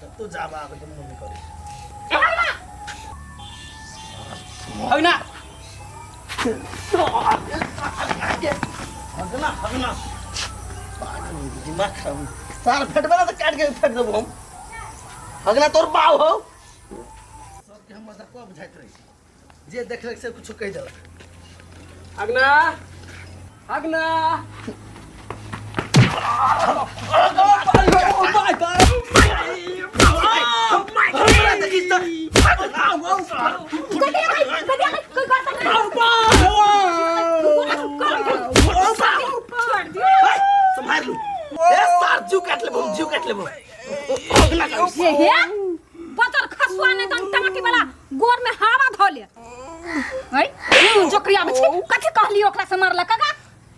कतौ जाब आबे के मन करे। हगना। हगना हगना, पागल, दिमाग खराब। सार फेटबे ना तऽ काट के फेंक देबो हम। हगना तोर बाव हो। सबके हम मजाक बुझाइत रही, जे देखलक से कुछो कहि देलक। हगना, हगना। हमरा देखी तऽ सम्हार लू। ए सार, जीव काट लेबो, जीव काट लेबो। हगना कर। हे हे, बजर खसुआ ने तन टाटी वाला गोर में हवा धो ले। ऐ जोकरिया में छी, कथी कहली ओकरा से मारलक का?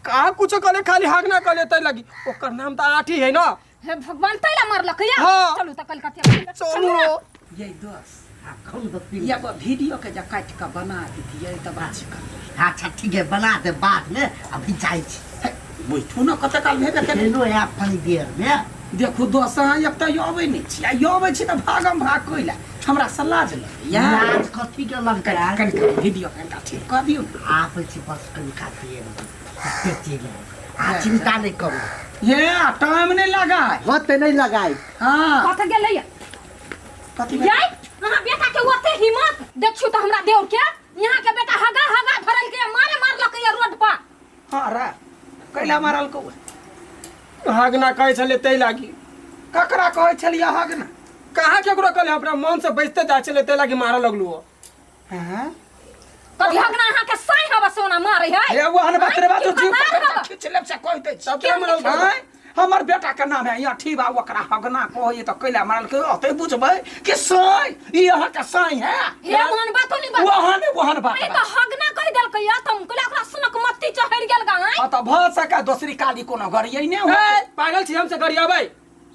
कहाँ कुछो कहले, खाली हगना कहले तै लगी। ओकर नाम तऽ आठी है ना। हे भगवान, तैला मारलक या? हाँ। चलू त कलकतिया चलू। ये दोस्त, हम तऽ पी एगो वीडियो के जे काटि कऽ बना दितियै तऽ बात कर। अच्छा ठीक है, बना दे बाद में, अभी जाइ छी। बैठू ने, कते काल भेबे केलै। एनो है कनी देर में। देखू दोस्त, अहाँ एक तऽ अबै नहि छी आ अबै छी तऽ भागम भाग कैला, हमरा से लाज लगैया। लाज कथी के लगतै? कनि कनि वीडियो कनिटा ठीक कऽ दियौ ने। आबै छी, बस कनिका देर में बेची ले आ, चिंता नहीं करू। हे, टाइम नहि लगाय। होते नहीं लगाई। हाँ। कत गेलै या? कथी? यै, अहाँ बेटा के ओते हिम्मत देखियो तऽ हमरा देवर के यहाँ के बेटा हगा हगा धरल के मारे मारलक या रोड पर। हाँ रा, कैला मारल कौ? हगना कहै छलै तै लागी। ककरा कहै छलियै हगना? कहाँ केकरो कहले, अपना मन से बैसते जाइ छलै, तै लागी मारऽ लगलू हो। हाँ। कथी हगना अहाँ के साई हवा सोना मारे है? हे, ओहन बात रे बात, की जीव भतार पकड़ हवा? के खींच लेब से कहि दै छी। तब केना मारल? आँय, हमर बेटा के नाम है अठी बा, ओकरा हगना कहै तऽ कैला मारल के ओते बुझबै कि साई ई अहाँ के साई है। हे, मोहन बातो नहीं बात। ओहन ओहन बात। ई तऽ हगना कहि देलकै या तऽ हम कहलियै ओकरा सुनक मत्ती चढ़ि गेल गा। हाँ तऽ भऽ सकै दोसरी काली कोनो गरियै ने हो। ए, पागल छी हम से गरियाबै?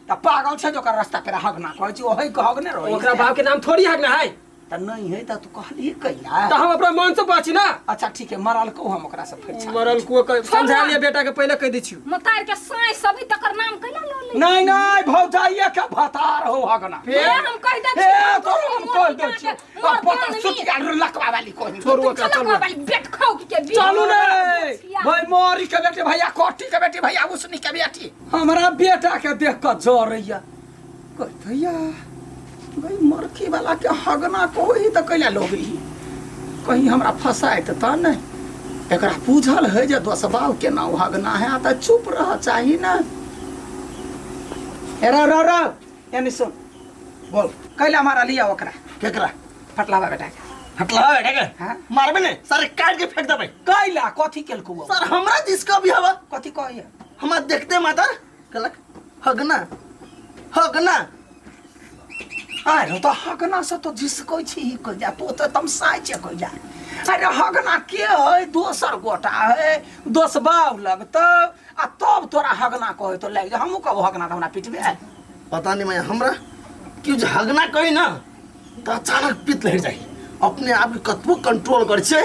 तऽ पागल छै जे ओकर रास्ता पे हगना कहै छी, ओहि के हगने रहै। ओकरा बाप के नाम थोड़ी हगना है। तऽ नहि है तऽ तू कहली कैला? तऽ हम अपना मन से बाची ना। अच्छा ठीक है, मरल को हम ओकरा से फेर छाप। मरल कुओ के समझा लिया बेटा के, पहले कह दै छियौ। मतार के साई सभी तकर नाम कैला लो ले? नहीं नहीं, भौजाइये के भतार हो हगना। हे, हम कहि दै छी। हे, तोरो हम कह दै छी। मोर अब पता ज्ञान सुतिया लकवा वाली कोही। छोड़ू ओकरा, चलू। वाली बेट खाऊ के बी। चलू ने भाई, मोरी के बेटी भैया, कोटी के बेटी भैया, उसनी के बेटी, हमरा बेटा के देख के जरैया। कहतैया भाई, मरखी वाला के हगना कोही तऽ कैला लोग ई कहीं हमरा फसाइत तऽ नहि। एकरा बुझल है जे दोसबाव के नाम हगना है, तऽ चुप रह चाही ने। ए रौ रौ रौ, यानी सुन। बोल। कैला मारा लिया ओकरा? केकरा? फटलावा बेटा के। हटला बेटा के? हाँ। मारबे ने सर, काट के फेंक देबै। कैला, कथी केलकौ ओ? सर, हमरा जिसका भी हवा। कथी कहैया? हमरा देखते मातर कहलक हगना हगना। अरे तऽ हगना से तो जिसकै छी कहिया, तो तऽ तमसाइ छै कहिया। अरे हगना के है? दोसर गोटा है, दोसबाव लगतौ आ तब तोरा हगना कहै तो लागि जा। हमहूँ कहबो हगना तऽ हमरा पिटबे। पता नहीं मैं, हमरा क्यों जे हगना कही ना तऽ अचानक पित्त लहर जाई। अपने आप के कतबो कंट्रोल कर छे,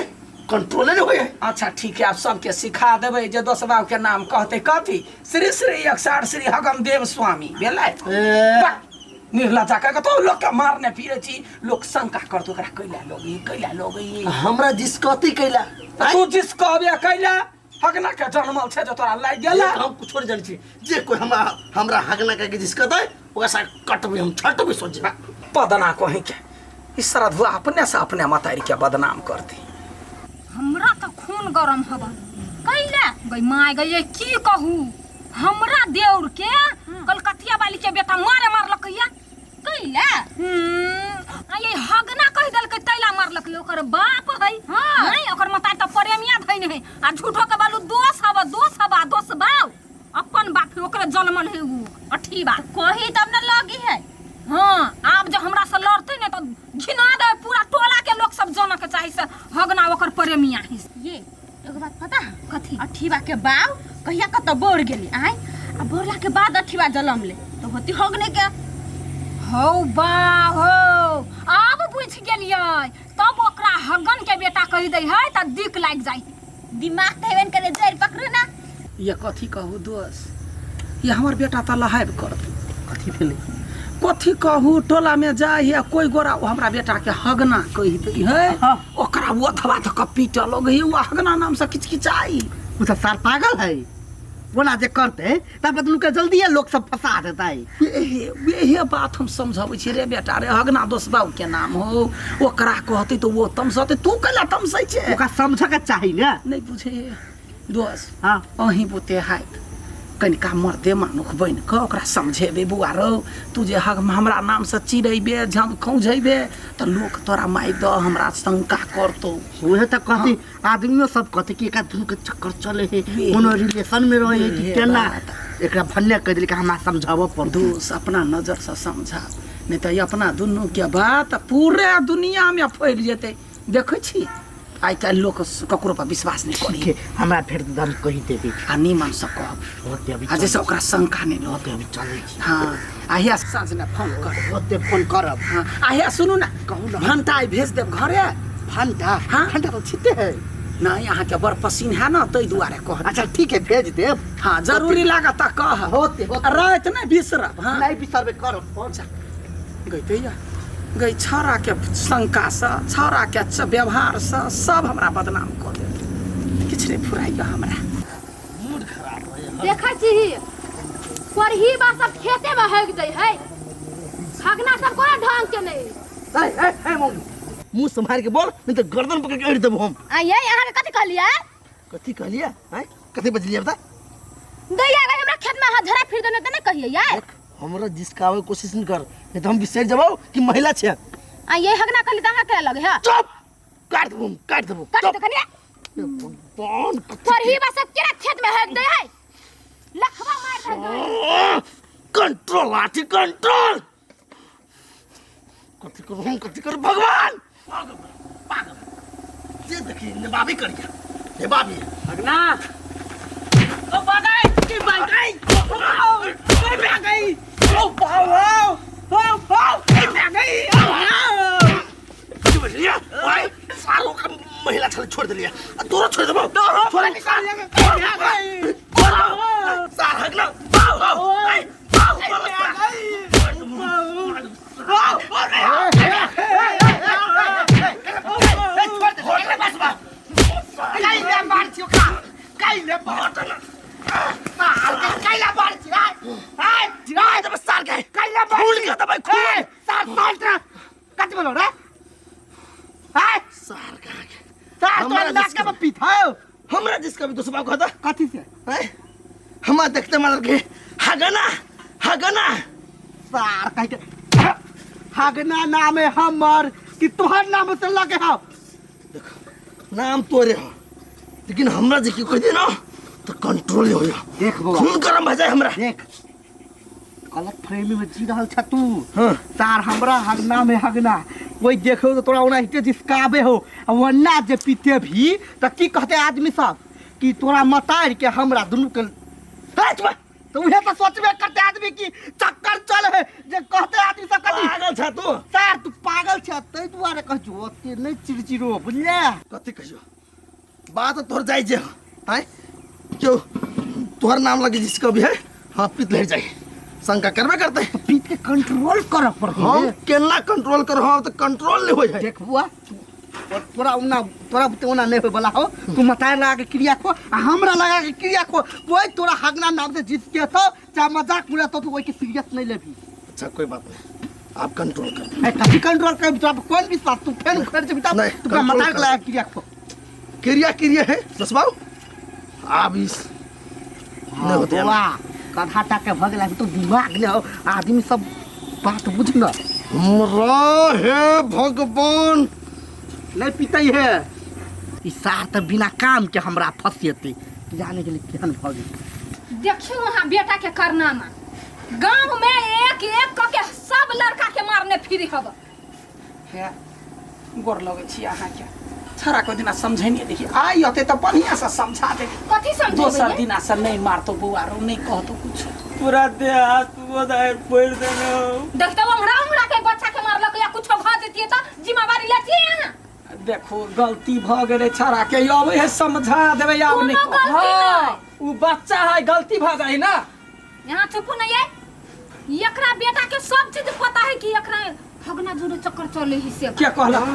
कंट्रोले नहीं होय। अच्छा ठीक है, आब सबके सिखा देबै जे दोसबाव के नाम कहतै कथी, श्री श्री 108 श्री हगम देव स्वामी भेलै। ए। वाह, निर्लज्जा कह तो लोग के मारने फिरे छी, लोग शंका करतो एकरा कैला लोग ई, कैला लोग ई। हमरा जिस कथी कैला? तू जिस कहबे कैला? हगना के जनमल छै जे तोरा लागि गेल। हम कुछो नहीं जानै छी, जे कोई हमरा हमरा हगना कह के जिस कहतै ओकरा साथ कटबै हम, छटबै सोझे। पदना कहीं के ई श्रद्धुआ अपने से अपने मतारी के बदनाम करती। हमरा तऽ खून गरम हवा कैला गई माय गई। ये की कहू, हमरा देउर के कलकतिया वाली के बेटा मारे मारलक या कैला। आ ये हगना कहि देलकै तैला मारलक। ओकर बाप है? हां, नहीं, ओकर मताई तऽ प्रेमिया धैन है आ झूठो के बालू दोष हवा, दोष हवा, दोष बाव अपन बाप है, ओकरे जनमल है उ अठी बा। कही तब न लगी है। हाँ, आब जो हमरा से लड़ते ने तो घिना दे, पूरा टोला के लोग सब जाने के चाही से हगना ओकर प्रेमिया है। ये एगो बात पता है? कथी? अठीबा के बाव कहिया कत बोर गेली आय, आ बोरला के बाद अठीबा जलम ले तो होती हगने के। हौ बा हो, आब बुझ गेलियै। तब ओकरा हगन के बेटा कहि दै है त दिक लागि जाइ। दिमाग त हेबे करे, जड़ पकड़ू ना। ये कथी कहू दोस, ये हमर बेटा तऽ लहायब करतै। कथी भेलै? कथी कहू टोला में जाइ है कोई गोरा ओ हमरा बेटा के हगना कहि दै है हाँ। ओकरा वो धवा धक पीट लगे है वो हगना नाम से किचकिचाई उ तऽ सार पागल है ओना जे करते तब बदलू के जल्दी लोग सब फंसा देतै एहे एहे बात हम समझाबै छी रे बेटा रे हगना दोस बाबू के नाम हो ओकरा कहतै तऽ ओ तमसतै तू कैला तमसै छै ओकरा समझऽ के चाही ने नहि बुझे दोस हाँ अहीं बुते हैत कनिका मर्दे मानुख बनि कऽ ओकरा समझेबै बौआ रौ तू जे हमरा नामसँ चिड़ैबे झम खौंझेबे तऽ लोक तोरा मारि दऽ हमरा शंका करतौ उहे तऽ कहती आदमियों सब कहते कि एकरा दुनू के चक्कर चले है कोनो रिलेशन में रहे है कि इहे केना बात। एकरा भन्ने कह देली कि हमरा समझाबऽ पड़तौ दोस अपना नजरसँ समझा नहि तऽ ई अपना दुनूके बात पूरे दुनियामे फैल जेतै देखै छी आइ काल्हि लोक ककरो पर विश्वास नहि ठीक करी है हमरा फेर दम कहि देबे आ नीमनसँ कहब होते अभी आ जैसे ओकरा शंका नहि रहत होते अभी चलै छी हाँ आ हिया साँझमे फोन कर होते फोन करब हाँ आ हिया सुनू ने कहू ना। भण्टा आइ भेज देब घरे भंटा हाँ। भंटा तो छिते है नहि अहाँके बड़ पसीन है ने ताहि दुआरे कह अच्छा ठीक है भेज देब हाँ जरूरी लागत तऽ कह होते होते राति नहि बिसरब हाँ नहीं बिसरबे करब फोन गई तैया गई छौड़ाके शंकासँ छौड़ाके व्यवहारसँ सब हमरा बदनाम कऽ देत किछु नहि फुराइए हमरा देखै छी परही बा सब खेते में हगि दै है हगना सब कोनो ढंग के नहीं ए ए ए मम्मी मुंह संभाल के बोल नहीं तो गर्दन पकड़ के अड़ देबो हम आ ये अहाँ के कथी कहलियै कथी कहलिए हैं कथी बजलिए बता दैया गई हमरा खेत में अहाँ झरा फिर देने त नहीं कहियै ये हमरा जिसकावे कोशिश नहीं कर नहीं तो हम बिसर जबो कि महिला छे आ ये हगना कहली त अहाँ के लगे है चुप काट देबो हम, काट देबो कथी तो कनिया कौन परही बा सब केना खेत में हगि दै है लखवा मार दे कंट्रोल आठी कंट्रोल कथी करू हम कथी करू भगवान पागल पागल जे देखी नबाबी करिया नबाबी अगना ओ बागाई की बागाई ओ बागाई ओ बाओ ओ बाओ की बागाई की बुझलियै ओए सारो का महिला छल छोड़ देलियै आ तोरो छोड़ देबो छोड़ के सार हगना बाओ बाओ ए बाओ हमरा जिसका भी दोसबा कहता कथी से हमरा देखते मार के हगना हगना सार कह के हगना नाम है हमर कि तोहर नाम से लगे हो देखो नाम तोरे हो लेकिन हमरा जे की कह दे ना तो कंट्रोल हो जा देख बौआ खून गरम भऽ जाए हमरा देख गलत फ्रेमी में जी रहल छ तू हाँ। तार हमरा हगना में हगना कोई देखो तो तोरा ओनाहिते जिसकाबे हो आ वन्ना जे पीते भी त की कहते आदमी सब कि तोरा मतार के हमरा दुनू के हे, चुप। तो उहे तो सोचबे करते आदमी की चक्कर चल है जे कहते आदमी सब कथी पागल छ तू सार तू पागल छ तै दुआरे कह छु ओते नहीं चिड़चिड़ो बुझले कथी कहियो बात तोहर जाइ जे आय क्यों तोहर नाम लगे जिसका भी है हाँ पीत लहर जाए शंका करबे करते पीत के कंट्रोल करऽ पड़तौ हम रे। केना कंट्रोल कर हम तो कंट्रोल नहीं हो जाए देख बुआ तोरा ओना तोरा बुते ओना नहीं होय वाला हो तू मताए लगा के क्रिया खो आ हमरा लगा के क्रिया खो कोई तोरा हगना नाम से जीत के तो चाहे मजाक उड़ा तो तू ओइ के सीरियस नहीं लेबी अच्छा कोई बात नहीं आप कंट्रोल कर ए कथी कंट्रोल कर तोरा पर कौन विश्वास तू फेन उखड़ जेबी तब नहीं, तू कंट्रोल मताए कर। लगा के क्रिया खो क्रिया क्रिया है दस बाबू आप इस नहीं होते बौआ कधा टा के भऽ गेला तो दिमाग नहीं हो आदमी सब बात बुझ न हमरा हे भगवान नहीं पीते है ई सार तऽ बिना काम के हमरा फंसेतै जाने के लिए केहन भऽ गेल देखियो वहाँ बेटा के करनामा गांव में एक एक क के सब लड़का के मारने फिरी हब हे गोर लगै छी अहाँके छड़ा कोई दिना समझेने देखी आइ अते तऽ बढ़िया से समझा दे कथी समझेबै दोसर ये? दिना से नहीं मारतो बौआ रो नहीं कहतो कुछ पूरा देह हाथ बोधाय पड़ देने हो देखते ओंघरा ओंघरा के बच्चा के मारलक या कुछो भऽ जतियै तऽ जिम्मेवारी लेतियै अहाँ देखो गलती भऽ गेलै छड़ा के अबै है समझा देबै आब कोनो नहीं कहब। गलती हाँ नहि उ बच्चा है गलती भऽ जाइ ना यहाँ चुपू नहीं है एकरा बेटा के सब चीज पता है कि एकरा हगना जुड़े चक्कर चले ही से। क्या कहलक,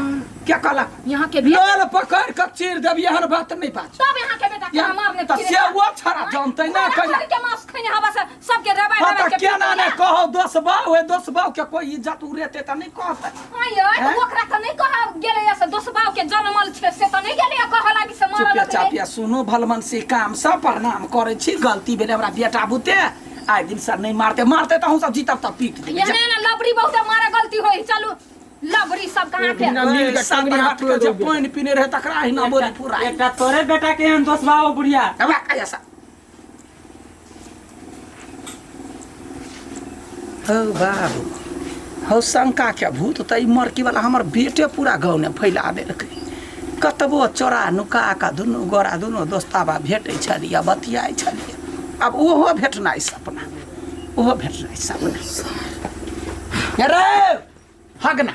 क्या कहलक? यहाँ के बेटा लोल पकड़ के चीर देब, एहन बात नहीं बात। तब यहाँ के बेटा के यहाँ- मारने तऽ से वो छड़ा जानतै ना कहिया। के मांस खैने हवा से सबके रबाय हाँ रबाय तऽ के केना ने कहो दोस बाउ है, दोस बाउ के कोई इज्जत उड़ेतै तऽ नहि कहतै। आय हैं? तऽ ओकरा तऽ नहि कह गेलै से दोसबाव के जनमल छै, से तऽ नहि गेलै कह लागी से मारल। चुपिया चापिया सुनू, भलमनसी काम सब प्रणाम करै छी। गलती भेलै हमरा बेटा बुते, आइ दिन सर नहि मारते मारते तऽ अहूँ सब जीतब तऽ पीट देबै। एहने ने लबड़ी बहुत मारे गलती होई। चलू लबड़ी सब कहाँ के बिना मिल के सात टंगरी हाथ आठ के जे तोड़ि पानि पीने रहे तकरा अहिना बोली पूरा। एकटा तोरे बेटा के एहन दोष बाबू बुढ़िया। हवा कहिया सा हौ बाबू हौ, शंका के भूत तऽ ई मरकी वाला हमर बेटे पूरा गाँव ने फैला देलकै। कतबो चोरा नुका कऽ दुनू गोरा दुनू दोस्ताबा भेटै छलियै, बतियाइ छलियै, आब ओहो भेटनाइ सपना, ओहो भेटनाइ सपना। रे हगना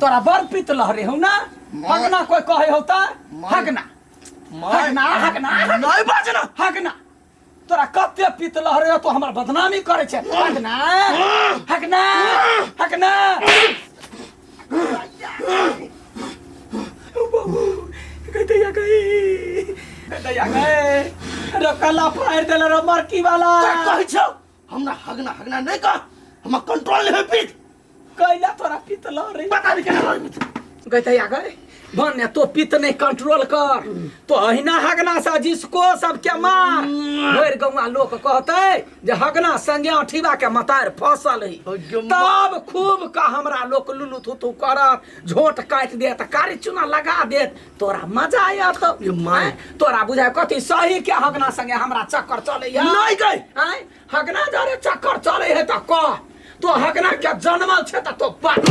तोरा बड़ पित लहरे हौ ना? हगना कोई कहै हौ तऽ हगना हगना हगना नहीं बाजना। हगना तोरा कते पित लहरे हो, तो हमर बदनामी करे छै। हगना हगना हगना। बाबू गई गई दैया गए रे, कला फाड़ देले रे मरकी वाला। कहै छौ हमरा हगना हगना नहीं कह, हमरा कंट्रोल नहीं होई पीत। कैला तोरा पित लहरे? पता नहीं केना लहरे पीत। गई दैया गए भने तो पित नहीं कंट्रोल कर तो अहिना हगना सा जिसको सबके मार भरि गौआ लोक कहतै जे हगना संगे अठीबा के मतार फसल है, तब खूब का हमरा लोक लुलु थुथु करत, झोट काटि देत, कारी चूना लगा देत, तोरा मजा आयत। ये माय। तोरा बुझाय कथी सही के हगना संगे हमरा चक्कर चलैया? नहीं गई। आँय, हगना जरे चक्कर चले है तऽ कह, तो हगना के जनमल छै तऽ तो बात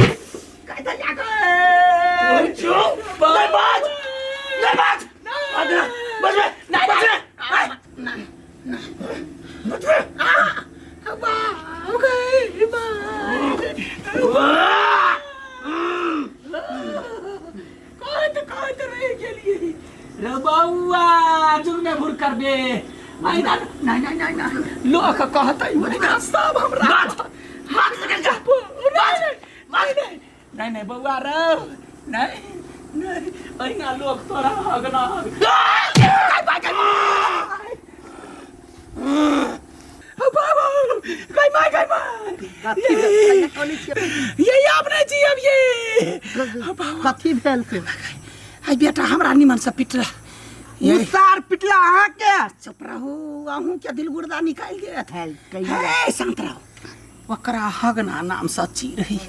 कहि दैया गए। चुप, नहीं बाज, नहीं बाज। हगना बजबे नहीं, बजबे नहीं। बजबे। गई कहत कहत रहि गेलियै रे बौआ, जुगमे भुर करबे। नहीं नहीं नहीं नहीं नहीं, लोक कहतै ओहिना सब हमरा बाज बाज निकल जा। नहीं नहीं नहीं नहीं बौआ रे, नहीं नहीं, अहिना लोक तोरा हगना हग गई माय गई माय। ये आप नहीं जी अब ये कथी भेल से? आई बेटा हमरा निमन से पिटला। उ सार पिटला अहाँके? चुप रहू, अहूँ के दिल गुर्दा निकालि देत। भेल कहिया? हे शांत रहू। ओकरा हगना नाम से रही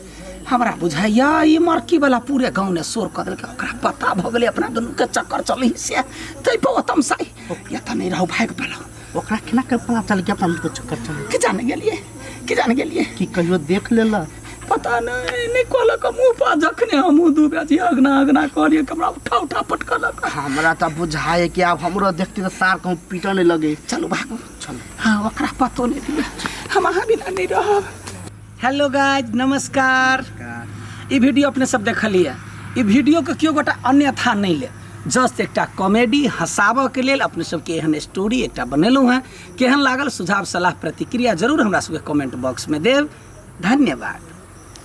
हमरा बुझाइया ई मरकी वाला पूरे गाँव ने शोर कऽ देलकै। ओकरा पता भऽ गेलै अपना दुनू के चक्कर चलै से, तै पर ओ तमसाई या तऽ नहीं रहू, भागि पलाउ। ओकरा केना के पता चल के अपना लोग के चक्कर चल? के जाने गेलियै, के जाने गेलियै। कि कहियो देख लेलक? पता नहीं, नहीं कहलक मुँह पर। जखने हमहूँ दू बेजी अगना अगना कहलियै, हमरा उठा उठा पटकलक। हमरा तऽ बुझाए कि आब हमरो देखती तऽ सार कहूँ पीटऽ नहीं लगे। चलू भागू। चलू। हाँ, ओकरा पतो नहीं दिया, हम अहाँ बिना नहीं रहब। हेलो गाइज, नमस्कार। ई वीडियो अपने सब देखलिए, ई वीडियो के केओ गोटा अन्यथा नहीं ले, जस्ट एकटा कॉमेडी हंसाबऽ के लेल अपने सबके एहन स्टोरी एकटा बनेलहुँ हेँ। केहन लागल, सुझाव सलाह प्रतिक्रिया जरूर हमरा सबके कमेंट बॉक्स में देब। धन्यवाद।